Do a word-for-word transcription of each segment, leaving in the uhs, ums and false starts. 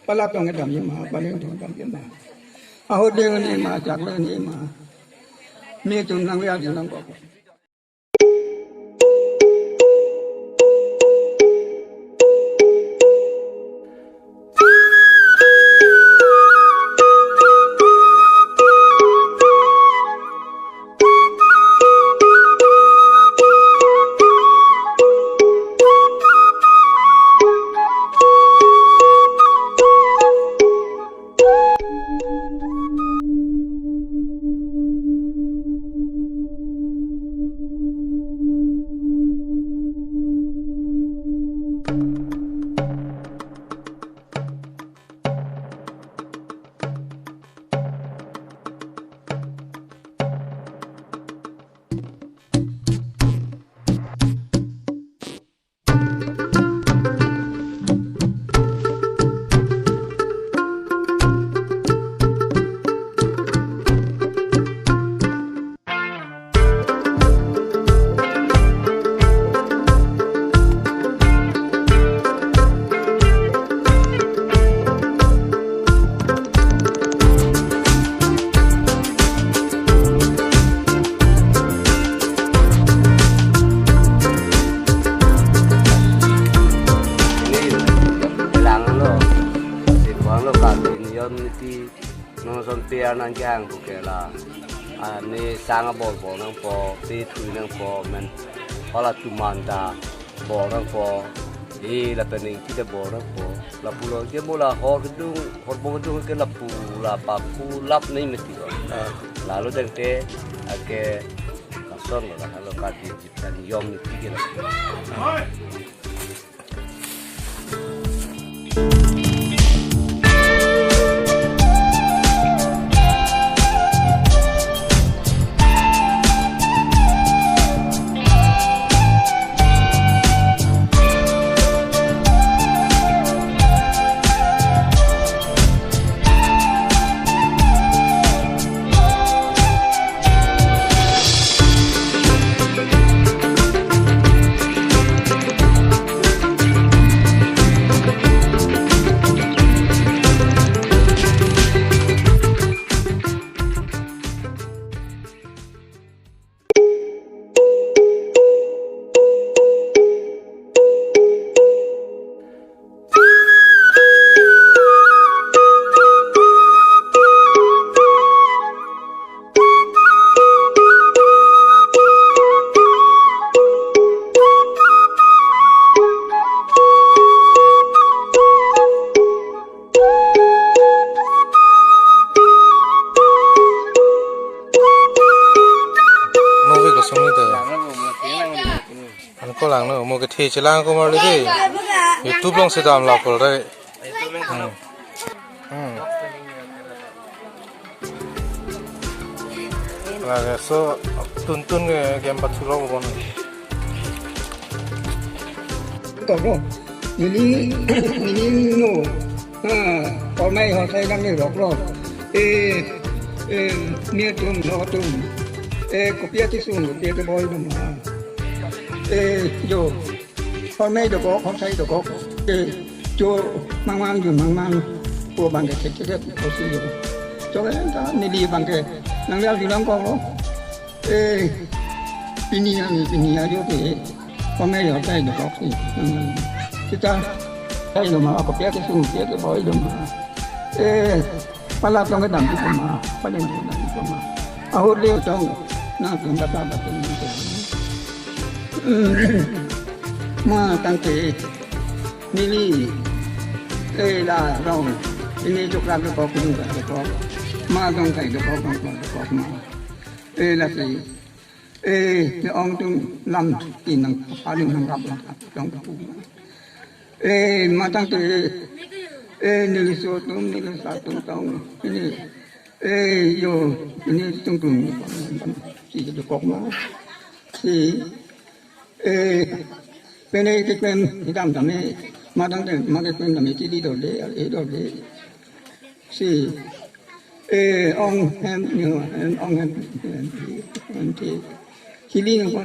Palap tong kedam ye ma, paleng tong kedam ye ma. Ahut le ne ma, chak le ne ma. Netum nang ya nang kok. Ini langlo, si banglo kardom yom niti, non son piar nang jang bukela. Ah, ne sang abor bor nangpo, te tui nangpo, men hola tuman ta bor nangpo, e lapen ingti ta bor nangpo. Lapulo ke mo la hor kedung, hor bong kedung ke lapu, la paku lap nai mati ko. Ah. Lalu tangte, ake lason lo, lalu kati jitan yom niti ke la. Novi kosong ni te. Ano ko langno, mo kethe chelang ko marli de. YouTube along si damlo kol re. Hmm. Hmm. Lake so tuntun ke game pathulo ko bon. Toklo. Neli, neli no. Ha, hormei horsai nang ni roklo. E, e, netum, no atum. E, kopi akesung, kopi akeboi atum. Ha. E, jo. Hormei dokok, horsai dokok. E, jo mangmang, jo mangmang. Po bangke kekek, kosi jo. Jo ke ta neli bangke nang lial julang koklo. E, pini ani, pini ajo ke. Hormei horsai dokok si. Hmm. Seta, sai lo ma, kopi akesung, kopi akeboi atum. E, palap tong kedam di ma, paleng tong kedam di ma. Ahut le tong, nangtum bata bata ni. Hmm. Ma tangte, neli, e, la rong, ini chokra dokok, ini dokok. Ma dong kai dokok, dokok, dokok ma. E, lasi. E, ne ong atum lam tin nang paling nang rap nang rap tong pu. E, ma tangte, e, neli so atum, neli sa atum tong. Ini, e, jo, ini tong atum. Si dokok ma. Si, e, pene keklem dam dam e. Ma tangte, ma keklem dam e, chili dole, e dole. Si, e, ong hem, nyo, em, ong hem, em, em, ti. Chili nang pa,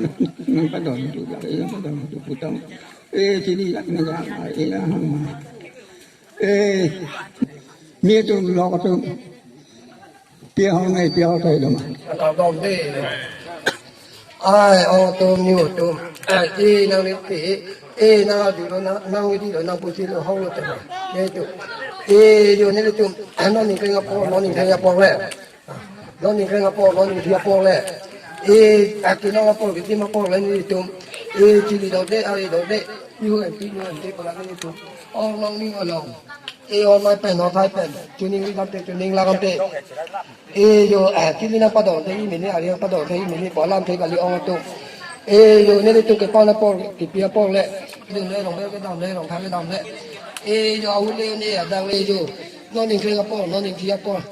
nang padon tu, e, nang padon tu putong. E, chili nang ja, e, nang ham. Eh, mi atum, lok atum. Pi ahormu, pi ahormu tai doma. Kardom de. Ai, ong atum, niu atum. Eh, nang ni pi. Eh, nang adu lo, nang, nang di lo, nang pusi lo, hong lo tema. Netum. Eh, yo netum. Non ning keng apor, non ning keng apor le. Non ning keng apor, non ning keng apor le. Eh, akinong apor, kitim apor le netum. Eh, chili dode, ari dode. Niu M P, niu M P pala netum. Ong along, niu along. Eh, hor mai pen, hor thai pen. Chuning ri dam te, chuning la dam te. Eh, yo, eh, kili nang padon te, imini, ari nang padon te, imini, pu alamthe kali ong atum. Eh, yo, netum kepan apor, kipi apor le. Dun le, rong le, kedam le, rong thai kedam le. Eh, yo, ahut le, ne, adang le, yo. Non ning keng apor, non ning keng apor.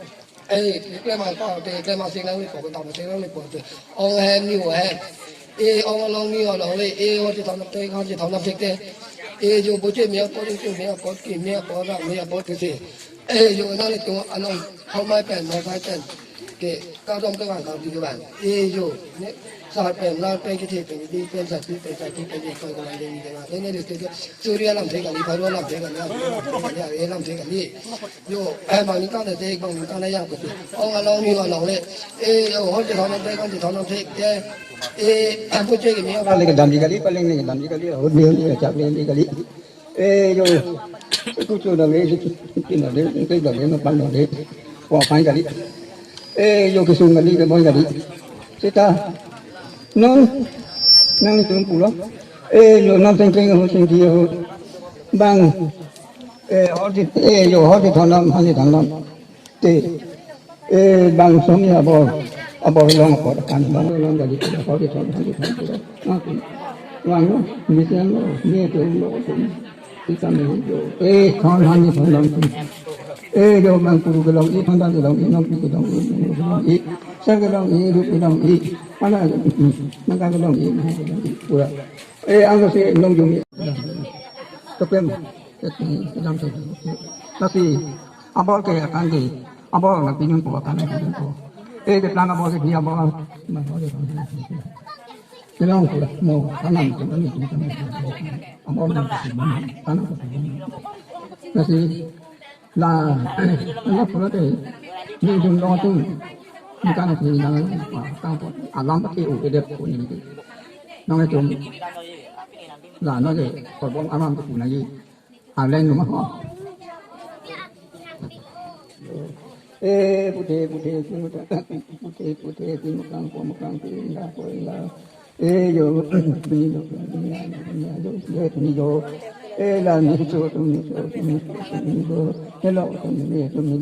Eh, klem apor te, klem asing nang le po, kedam asing nang le po te. Ong ahem, niu ahem. Eh, ong along, niu along le. Eh, hor chethon te, hor chethon te te. Eh, yo, boche mi apor, ingtung mi apor, ki mi apor, rak mi apor te te. Eh, yo, nang netum along, hor mai pen, hor thai pen. Ke, kardom kevang, kardom kevang. Eh, yo, ne, sar pen, lar pen, kethe pen, di pen, sati pen, sati pen, di pen, kevang, di pen, kevang. Ne, ne, de, de, de. Suri alamthe kali, baru alamthe kali, alamthe kali, alamthe kali. Yo, eh, bang ningkan de, bang ningkan yang ko. Ong along, niu along le. Eh, yo, hor chethon te, hor chethon te. Eh, eh, boche ke mi. Paling kedam di kali, paling ne kedam di kali. Hor ni, ni chak ni di kali. Eh, yo. Kuchu dam le, kuchu dam le, kuchu dam le, mapang dam le. Wa pai kali. Eh, yo, kesung kali, keboi kali. Seta. Non, nang netum pulo. Eh, yo, nang teng teng ho, teng teng ho. Bang. Eh, hor di, eh, yo, hor di thondam, hor di thondam. Te. Eh, bang somi abor, abor long apor kan, bang long kali, hor di thondam, hor di thondam. Oke. Bang, no, misian lo, ni tu lo tu. Kita ni tu. Eh, thon han ni thondam tu. Eh, yo bang puru kelong i, thondam kelong i, nong pi kelong i, nong kelong i. Ser kelong i, rup kelong i. Mana, mangga kelong i, mangga kelong i. Pura. Eh, ang si nong jumi. Kepen. Kedam te. Lasi abor ke akan ke. Abor na pinun po akan ke pinun po. Eh, ke plan abor ke dia abor. Kelong pura. Mo, tanam, tanam, tanam. Abor na tanam. Lasi la, la pura te. Ni dun lo tu. Ni kan ni nang, kan po. Alam ke u ke dep ko ni. Nang itu. La, nang ke, korbon alam tu na ye. Aleng rumah ko. Eh, puthe, puthe, puthe, puthe, puthe, puthe, makang ko, makang ko, indah ko, indah. Eh, yo, ni yo, ni yo, ni yo. Eh, la, ni so, ni so, ni so, ni so. Hello, ni so, ni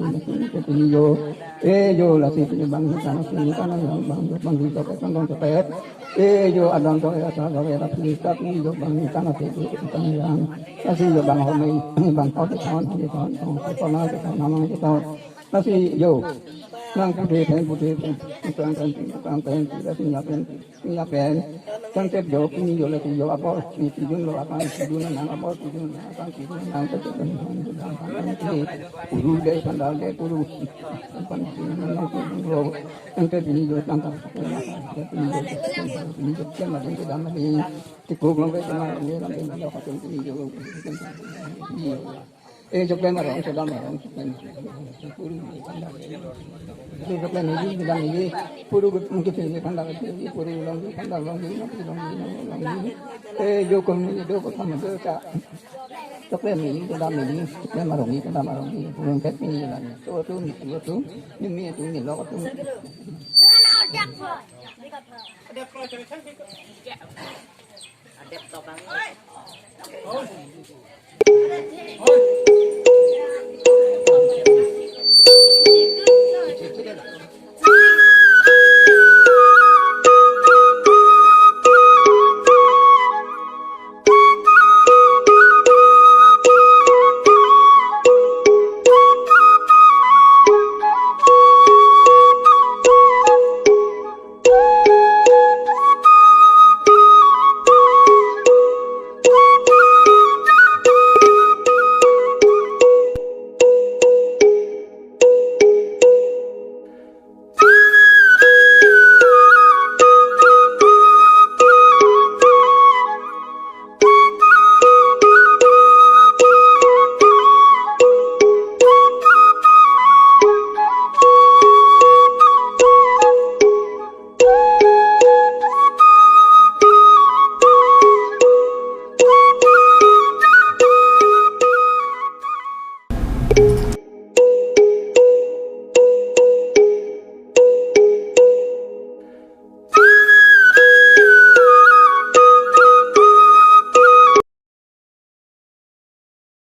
so, ni yo. Eh, yo, lasi ni bang, ni kana, ni kana, bang, bang, bang, bang, bang, bang, bang. Eh, yo, adam to, eh, asa, to, eh, tapi, tapi, yo, bang, ni kana, te, te, te, te, yang. Lasi yo, bang, ho, ni, bang, to, te, ton, te, ton, ton, te, ton, te, ton, namang, te, ton. Lasi yo, nang puthe, pen, puthe, pen, tukang, pen, tukang, pen, lasi ya, pen, ya, pen. Kang te yo, pini yo, lasi yo, abor, ni, pijun lo, akan, pijun, nang, abor, pijun, akan, pijun, nang, te, te, pen, pen, pen, pen, pen, puru, de, pandal, de, puru. Pen, pen, pen, pen, pen, pen, pen, pen, Ante pini jo tang tang. Pini jo tang tang. Pini jo tang tang. Pini jo tang tang. Tipuk long ke tang tang. Ini lam tang tang. Pini jo. Eh, jo pen arong, jo dam arong, jo pen. Puru. Ini jo pen ini, bilang ini. Puru mungkin ini pandang ini. Puru long, pandang long ini, long ini, long ini. Eh, jo kom ini, jo kom sama jo ta. Cokle mi, kedam mi, cokle marong mi, kedam marong mi, pulang ket mi, lan. Tu tu mi, tu tu, ni mi tu ni lo tu.